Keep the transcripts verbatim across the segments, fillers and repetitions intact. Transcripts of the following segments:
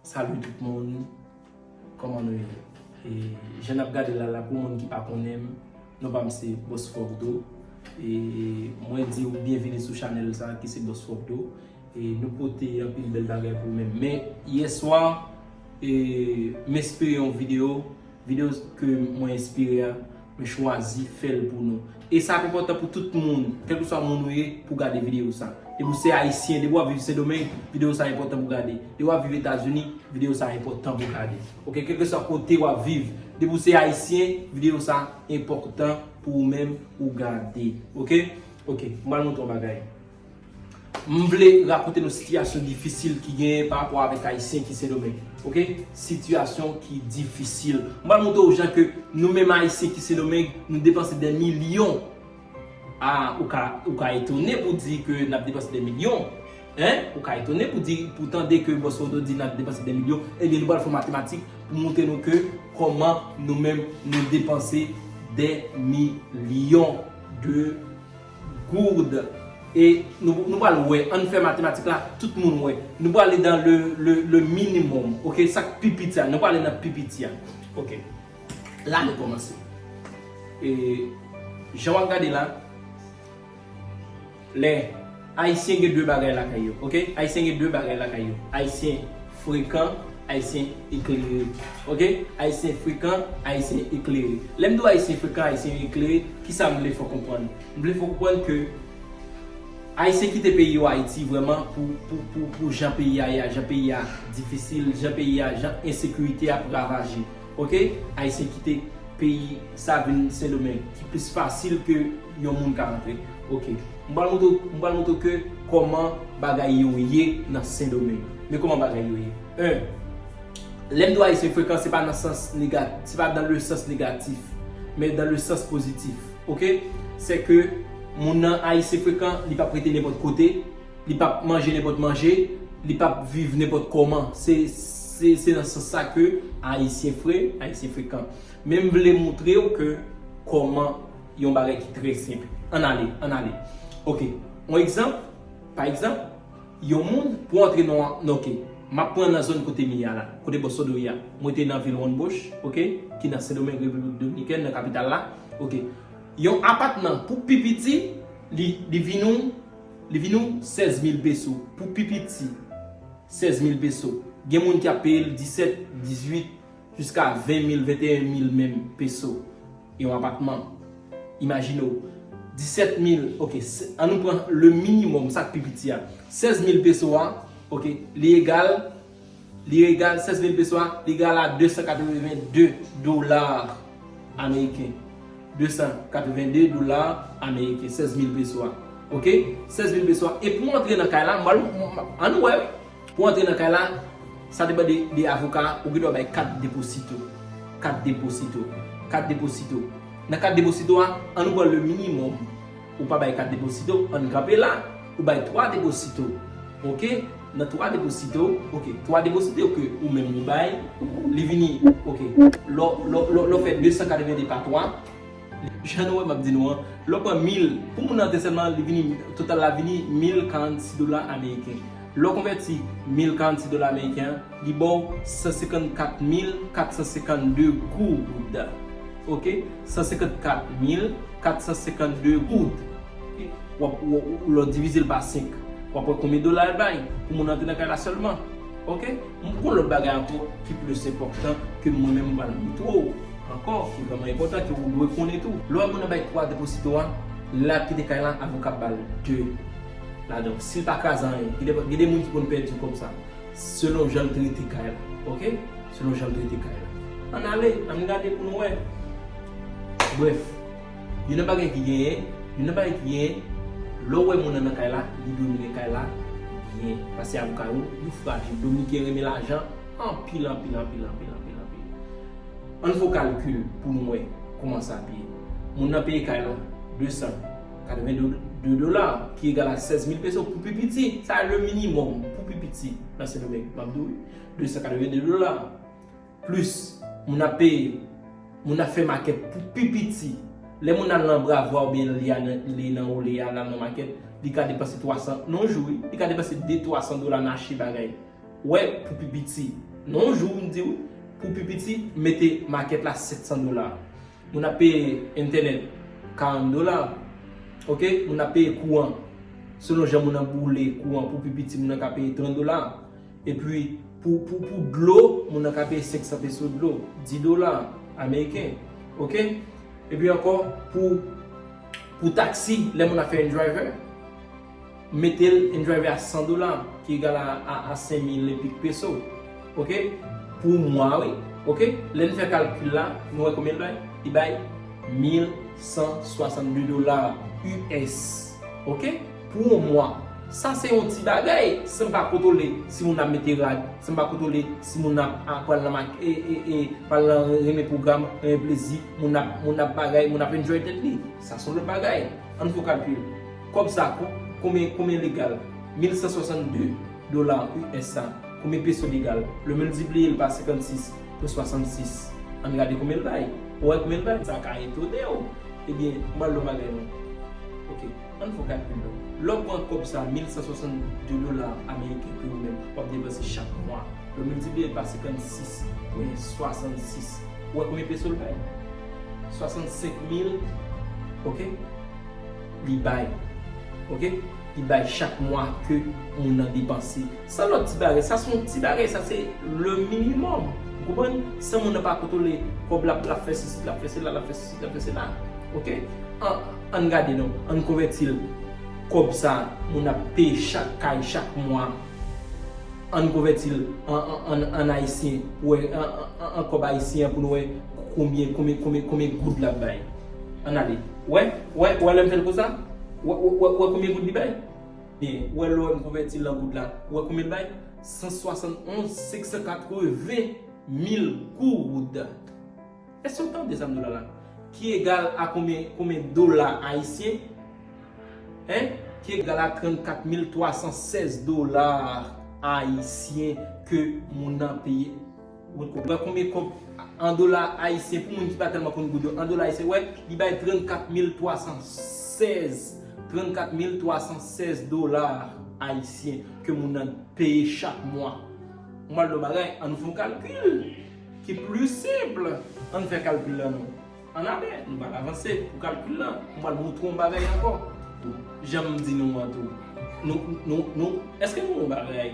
Salut tout moun, kòman nou ye? E, jan n ap gade la, la pou moun ki pa konnen m, non pa m se Boss Fordo. E mwen di w byenvini sou chanèl sa ki se Boss Fordo. E nou pote anpil bèl bagay pou ou menm. Men yè swa, e, m enspire yon videyo, videyo ke mwen enspire a, mwen chwazi fè l pou nou. E sa ap enpòtan pou tout moun, kèlkeswa moun ou ye, pou gade videyo sa. Depi w se Ayisyen, depi w ap viv Sendomeng, videyo sa enpòtan pou gade. Depi w ap viv Etazini, videyo sa enpòtan pou gade. Oke, kèlkeswa kote w ap viv, depi w se Ayisyen, videyo sa enpòtan pou ou menm ou gade. Oke? Oke, m pral montre w bagay. M vle rakonte nou sitiyasyon difisil ki genyen pa rapò avèk Ayisyen ki Sendomeng. Oke? Sitiyasyon ki difisil. M pral montre w jan ke nou menm Ayisyen ki Sendomeng, nou depanse dè milyon. Ah, ou ka, ou ka etone pou di ke n ap depanse dè milyon. Hein? Ou ka etone pou di, pou tande ke Boss Fordo di n ap depanse dè milyon. Ebyen, nou pral fè matematik pou montre nou ke kòman nou menm nou depanse dè milyon de goud. E nou, nou pral wè, ann fè matematik la, tout moun wè. Nou pral ale dans le, le, le minimum, oke? Sa k pi piti a, nou pral ale nan pi piti a. Oke. La nou kòmanse. E, jan w ap gade la, lè Ayisyen gen de bagay lakay yo, oke? Ayisyen gen de bagay lakay yo. Ayisyen frekan, Ayisyen eklere. Oke? Ayisyen frekan, Ayisyen eklere. Lè m di w Ayisyen frekan, Ayisyen eklere, kisa m vle fè w konprann? M vle fè w konprann ke Ayisyen kite peyi yo Ayiti vrèman pou, pou, pou, pou jan peyi a ye a, jan peyi a difisil, jan peyi a, jan ensekirite ap ravaje. Oke? Ayisyen kite peyi sa vin Sendomeng, ki plis fasil ke yon moun ka rantre. Oke. M pral montre, m pral montre ke kòman bagay yo ye nan Sendomeng. Men kòman bagay yo ye. En, lè m di w Ayisyen frekan, se pa nan sans negat-, se pa dans le sens négatif, men dans le sens positif. Oke? Se ke moun nan Ayisyen frekan, li p ap rete nenpòt kote, li p ap manje nenpòt manje, li p ap viv nenpòt kòman. Se, se, se nan sans sa ke Ayisyen fre, Ayisyen frekan. Men m vle montre w ke kòman yon bagay ki trè senp. Ann ale, ann ale. Oke. Yon egzanp, pa egzanp, yon moun pou antre nan, nan, oke, m ap pran nan zòn kote m ye a la, kote Boss Fordo ye a. Mwen te nan vil Wonn Boch, oke, ki nan Sendomeng, Repiblik Dominikèn, nan kapital la. Oke. Yon apatman pou pi piti, li, li vin yon, li vin yon sèz mil peso. Pou pi piti, sèz mil peso. Gen moun ki ap peye l disèt, dizuit, jiska ven mil, venteyen mil menm peso. Yon apatman. Imajine w. Disèt mil, oke, se, ann nou pran le minimum, sa k pi piti a. Sèz mil peso a, oke, li egal, li egal, sèz mil peso a, li egal a de san katreven de dola ameriken. De san katreven de dola ameriken, sèz mil peso a. Oke? Sèz mil peso a. E pou antre nan kay la, m pral, ann wè, wi. Pou antre nan kay la, sa depann de, de avoka a, ou gen dwa bay kat deposito. Kat deposito. Kat deposito. Nan kat deposito a, ann pran le minimum. Ou pa bay kat deposito, ann kanpe la. Ou bay twa deposito. Oke? Nan twa deposito, oke, twa deposito ke ou menm ou bay, li vini, oke, lè w, lè w, lè w, lè w fè de san katreven de pa twa, jan nou wè m ap di nou an, lè w pran mil, pou moun nan te sèlman, li vini, total la vini mil karannsis dola ameriken. Lè w konvèti mil karannsis dola ameriken an, li ba w san senkannkat mil kat san senkannde goud. Oke? San senkannkat mil kat san senkannde goud. W ap, w, w, lè w divize l pa senk, w ap wè konbyen dola l bay pou moun antre nan kay la sèlman. Oke? M gon lòt bagay ankò ki plis enpòtan ke mwen menm m pral montre w ankò, ki vrèman enpòtan, ke ou dwe konnen tou. Lè w wè moun nan bay twa deposito a, lè l ap kite kay la, avoka ap ba l de ladan. Si l pa kraze anyen, gen de, gen de moun ki konn pèdi kòb sa. Selon jan l trete kay la. Oke? Selon jan l trete kay la. Ann ale, ann gade pou nou wè. Brèf, youn nan bagay ki genyen, youn nan bagay ki genyen, lè w wè moun nan nan kay la, li domine kay la byen. Paske avoka yo, yo frajil. Dominiken renmen lajan anpil, anpil, anpil, anpil, anpil, anpil. Ann fè yon kalkil pou nou wè kòman sa ap ye. Moun nan peye kay la de san katreven de dola, ki egal a sèz mil peso pou pi piti. Sa a le minimum pou pi piti nan Sendomeng. M ap di w, de san katreven de dola. Plis, moun ap peye, moun ap fè makèt pou pi piti. Lè moun al nan Bravo a oubyen li al nan, li nan Olé a, l al nan makèt, li ka depanse twa san, nan yon jou, wi, li ka depanse de twa san dola nan achte bagay. Wè, pou pi piti. Non, yon jou, m di w, pou pi piti, mete makèt la sèt san dola. Moun ap peye entènèt karant dola. Oke? Moun ap peye kouran. Selon jan moun nan boule kouran, pou pi piti, moun nan ka peye trant dola. Epi, pou, pou, pou dlo, moun nan ka peye senk san peso dlo, dis dola ameriken. Oke? Epi ankò, pou, pou taksi, lè moun ap fè InDriver, mete l InDriver a san dola, ki egal a, a, a senk mil epik peso. Oke? Pou mwa, wi. Oke? Lè n fè kalkil la, nou wè konbyen l bay? Li bay mil san swasann de dola U S. Oke? Pou yon mwa. Sa se yon ti bagay, san m pa kontwole si moun ap mete rad, san m pa kontwole si moun ap, ap pral nan mak-, e, e, e, pral nan renmen pwogram, renmen plezi, moun ap, moun ap bagay, moun ap enjoy tèt li. Sa se yon lòt bagay. Ann fè yon kalkil. Kòb sa, ko-, konbyen, konbyen l egal? Mil san swasann de dola U S sa, konbyen peso l egal? Lè w miltipliye l pa senkannsis pou swasannsis, ann gade konbyen l bay. Ou wè konbyen l bay? Sa ka etone w. Ebyen, m pral di w yon bagay non. Oke, ann fè yon kalkil non. Lè w pran kòb sa, mil san swasann de dola ameriken ke ou menm w ap depanse chak mwa, lè w miltipliye l pa senkannsis pwen swasannsis, ou wè konbyen peso l bay? Swasannsenk mil, oke? Li bay. Oke? Li bay chak mwa ke moun nan depanse. Sa lòt ti bagay, sa se yon ti bagay, sa se le minimòm. Ou konprann? San moun nan pa kontwole kòb la, l ap fè sesi, l ap fè sela, l ap fè sesi, l ap fè sela. Oke? An, ann gade non, ann konvèti l. Kòb sa, moun ap peye chak kay, chak mwa. Ann konvèti l an, an, an, an ayisyen, pou wè, an, an, an, an kòb ayisyen an pou nou wè konbyen, konbyen, konbyen, konbyen goud l ap bay. Ann ale. Wè, wè, wè lè m fè l konsa? Wè, wè, wè, wè konbyen goud li bay? Byen, wè lè m konvèti l an goud la. Wè konbyen l bay? San swasannonz, senk san katreven mil goud. Èske w tande sa m di w la la? Ki egal a konbyen, konbyen dola ayisyen? Hein? Ki egal a trannkat mil twa san sèz dola ayisyen ke moun nan peye. Ou wè konbyen kòb an dola ayisyen, pou moun ki pa tèlman konn goud yo, an dola ayisyen, wè, li bay trannkat mil twa san sèz, trannkat mil twa san sèz dola ayisyen ke moun nan peye chak mwa. Mwen, lòt bagay, ann fè yon kalkil ki pli senp. Ann fè kalkil la non. Ann ale, nou pral avanse pou kalkil lan. Mwen, pral montre yon bagay ankò. Jan m di nou an tou. Nou, nou, nou, èske nou yon bagay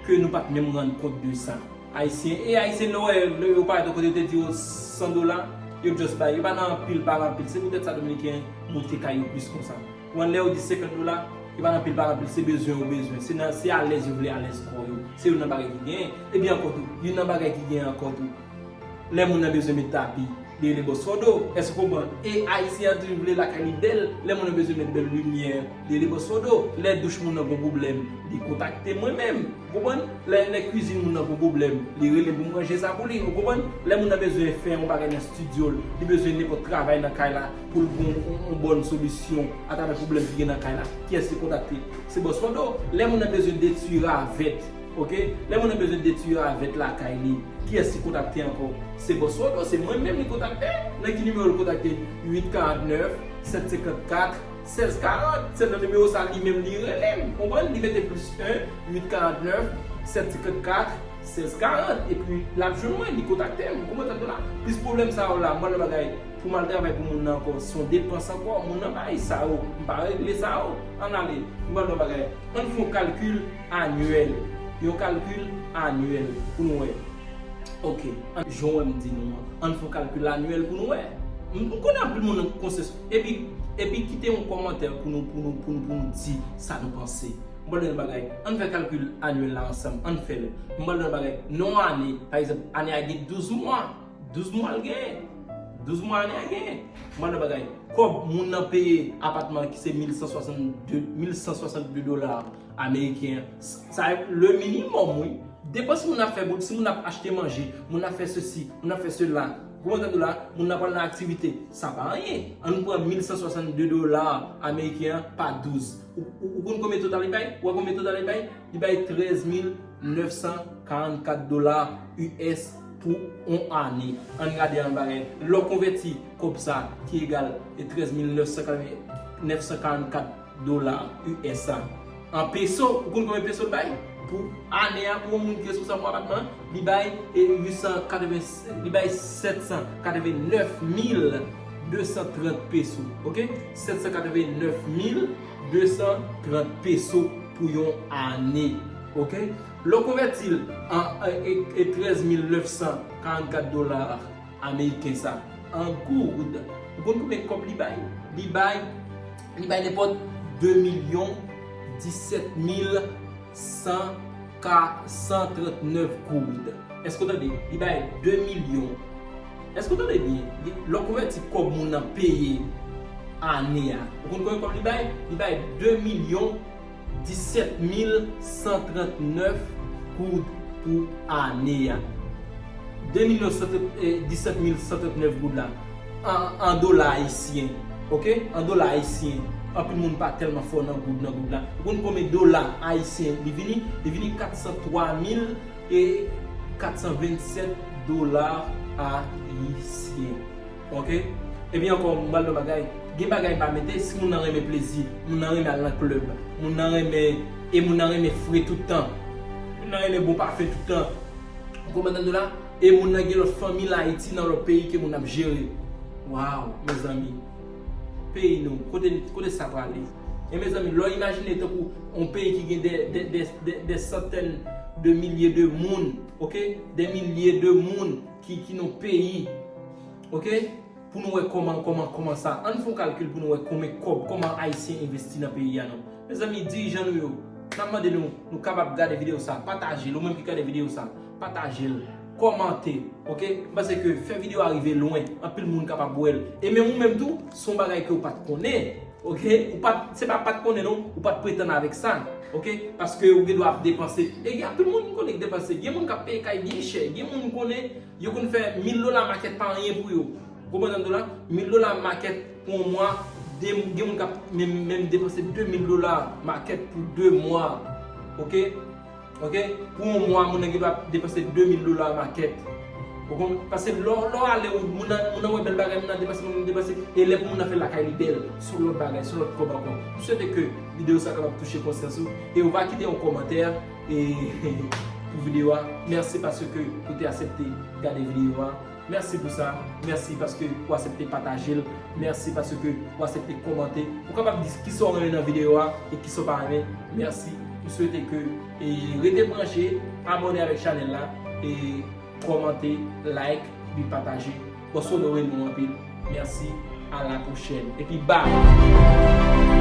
ke nou pa t menm rann kont de sa? Ayisyen, e Ayisyen, lè w wè, lè yo parèt yon kote, yo te di yo san dola, yo just bay. Yo pa nan anpil, pa anpil. Se poutèt sa Dominiken moute kay yo plis konsa. Ou konprann, lè yo di senkant dola, yo pa nan anpil, pa anpil. Se bezwen yo bezwen. Se nan, se alèz yo vle alèz kò yo. Se youn nan bagay ki genyen. Epi ankò tou, youn nan bagay ki genyen ankò tou. Lè moun nan bezwen met tapi, li rele bòs Fòdo. Èske w konprann? E Ayisyen an toujou vle lakay li bèl. Lè moun nan bezwen met bèl limyè, li rele bòs Fòdo. Lè douch moun nan gon pwoblèm, li kontakte mwen menm. Ou konprann? Lè, lè kwizin moun nan gon pwoblèm, li rele m pou m ranje sa pou li. Ou konprann? Lè moun nan bezwen fè yon bagay nan estidyo l, li bezwen nenpòt travay nan kay la pou l gon yon, yon bòn solisyon atravè pwoblèm ki gen nan kay la, kiyès li kontakte? Se bòs Fòdo. Lè moun nan bezwen detwi ravèt, oke? Lè moun nan bezwen detwi ravèt lakay li, kiyès li kontakte ankò? Se bòs Fòdo, se mwen menm li kontakte. Nan ki nimewo l kontakte? Uit karant nèf, sèt senkant kat, sèz karant. Se nan nimewo sa li menm li rele m. Konprann? Li mete plis en, uit karant nèf, sèt senkant kat, sèz karant. Epi l ap jwenn mwen, li kontakte m. Konprann sa m di w la? Plis pwoblèm sa yo la, mwen lòt bagay. Pou m al travay pou moun nan ankò, se yon depans ankò. Moun nan bay sa yo, m pa regle sa yo. Ann ale, m pral di w yon bagay. Ann fè yon kalkil anyèl. Yon kalkil anyèl pou nou wè. Oke, ann, jan w wè m di nou an, ann fè yon kalkil anyèl pou nou wè. M, m konnen anpil moun nan konsèy, epi, epi kite yon kòmantè pou nou, pou nou, pou nou, pou nou di sa nou panse. M pral di nou yon bagay. Ann fè kalkil anyèl la ansanm. Ann fè l. M pral di nou yon bagay. Nan yon ane, pa egzanp, ane a gen douz mwa. Douz mwa l genyen. Douz mwa ane a genyen. M pral di nou yon bagay. Kòb moun nan peye apatman ki se mil san swasann de, mil san swasann de dola ameriken an. Sa, sa le minimòm, wi. Depans moun ap fè, si moun ap achte manje, moun ap fè sesi, moun ap fè sela. Gwo montante dola, moun nan pral nan aktivite. Sa pa anyen. Ann pran mil san swasann de dola ameriken an pa douz. Ou, ou, ou konn konbyen total li bay? Ou wè konbyen total li bay? Li bay trèz mil nèf san karannkat dola U S pou yon ane. Ann gade yon bagay. Lè w konvèti kòb sa ki egal e trèz mil nèf san karannkat dola U S a an peso, ou konn konbyen peso l bay? Pou ane a, pou yon moun ki responsab pou apatman, li bay, e, uit san katreven, li bay sèt san katreven nèf mil de san trant peso, ok? Sèt san katreven nèf mil de san trant peso pou yon ane, ok? Lè w konvèti l an, e, e, e trèz mil nèf san karannkat dola ameriken sa, an goud, ou konn konbyen kòb li bay? Li bay, li bay nenpòt de milyon disèt mil san ka, san trant nèf goud. Èske w tande? Li bay de milyon. Èske w tande byen? Li, lè w konvèti kòb moun nan peye ane a, ou konn konbyen kòb li bay? Li bay de milyon disèt mil san trant nèf goud pou ane a. De milyon san, eh, disèt mil san trant nèf goud la, an, an dola ayisyen, ok? An dola ayisyen, anpil moun pa tèlman fò nan goud, nan goud la. Ou konn konbyen dola ayisyen li vini? Li vini kat san twa mil e kat san vennsèt dola ayisyen. Ok? Epi ankò, m pral di yon bagay. Gen bagay m pa mete, si moun nan renmen plezi, moun nan renmen al nan klèb, moun nan renmen, e moun nan renmen fre tout tan. Moun nan renmen bon pafen tout tan. Ou konprann la? E moun nan gen lòt fanmi l Ayiti nan lòt peyi ke moun ap jere. Waw, mezanmi. Peyi nou, kote, kote sa prale? E mezanmi, lè w imajine tankou yon peyi ki gen de, de, de, de, de santèn de milye de moun, ok? De milye de moun ki, ki nan peyi, ok? Pou nou wè kòman, kòman, kòman sa. Ann fè yon kalkil pou nou wè konbyen kòb, kòman Ayisyen envesti nan peyi a non. Mezanmi, dirijan nou yo, n ap mande nou, nou kapab gade videyo sa, pataje l, ou menm ki gade videyo sa, pataje l, kòmante, ok? M panse ke fè videyo a rive lwen, anpil moun kapab wè l. E menm ou menm tou, se yon bagay ke w pa t konnen, ok? Ou pa t, se pa pa t konnen non, ou pa t pretann avèk sa, ok? Paske ou gen dwa ap depanse. E gen anpil moun m konnen ki depanse. Gen moun k ap peye kay byen chè, gen moun m konnen yo konn fè mil dola makèt pa anyen pou yo. Ou konprann sa m di w la? Mil dola makèt pou yon mwa, de, gen moun k ap menm, menm depanse de mil dola makèt pou de mwa. Ok? Ok? Pou yon mwa, moun nan gen dwa depanse de mil dola makèt. Ou konprann? Paske lè, lè w ale, ou, moun nan, moun nan wè bèl bagay, moun nan depanse, moun nan depanse. E lè pou moun nan fè lakay li bèl, se yon lòt bagay, se yon lòt kòb ankò. M swete ke videyo sa kapab touche konsyans ou. E ou va kite yon kòmantè e, pou videyo a. Mèsi paske ou te aksepte gade videyo a. Mèsi pou sa. Mèsi paske ou aksepte pataje l. Mèsi paske ou aksepte kòmante. Ou kapab di kisa w renmen nan videyo a e kisa w pa renmen. Mèsi. M swete ke, e, rete branche, abòne avèk chanèl la, e kòmante, like, epi pataje. Paske w onore nou anpil. Mèsi. A la pwochèn. Epi bye!